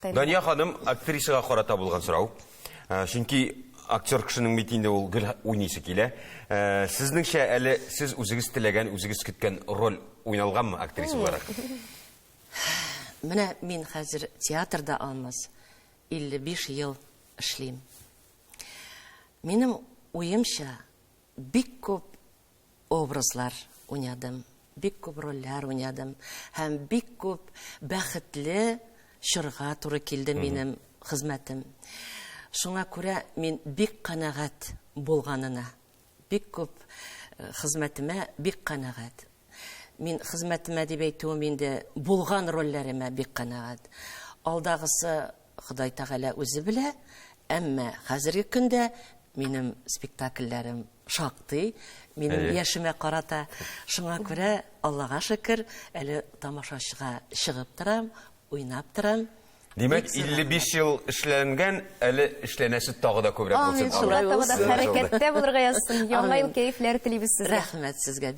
Дания ханым, актрисага карата булган сорау. Э, чөнки актер кешенең бит инде ул гел уйныйсы килә. Э, сезнеңчә әле сез үзегез теләгән, үзегез көткән роль уйналганмы актриса буларак? Менә мин хәзер театрда алмаз 55 ел эшлим. Минем уемча бик күп образлар уйнадым, бик күп рольләр уйнадым һәм бик күп бәхетле чорга туры килде минем хезмәтем. Шуңа күрә мин бик канәгать булганына, бик күп э, хезмәтемә бик канәгать. Мин хезмәтемә дип әйтүем инде булган рольләремә бик канәгать. Алдагысы Ходай Тәгалә үзе белә, әмма хәзерге көндә минем спектакльләрем шактый, минем яшемә карата. Шуңа күрә, Аллага шөкер, әле тамашачыга чыгып торам, уйнап торам. Димәк, 55 ел эшләнгән, әле эшләнәсе тагы да күбрәк булсын. Амин, шулай булсын. Хәрәкәттә булырга язсын. Яңа ел кәефләре телибез сезгә. Рәхмәт сезгә.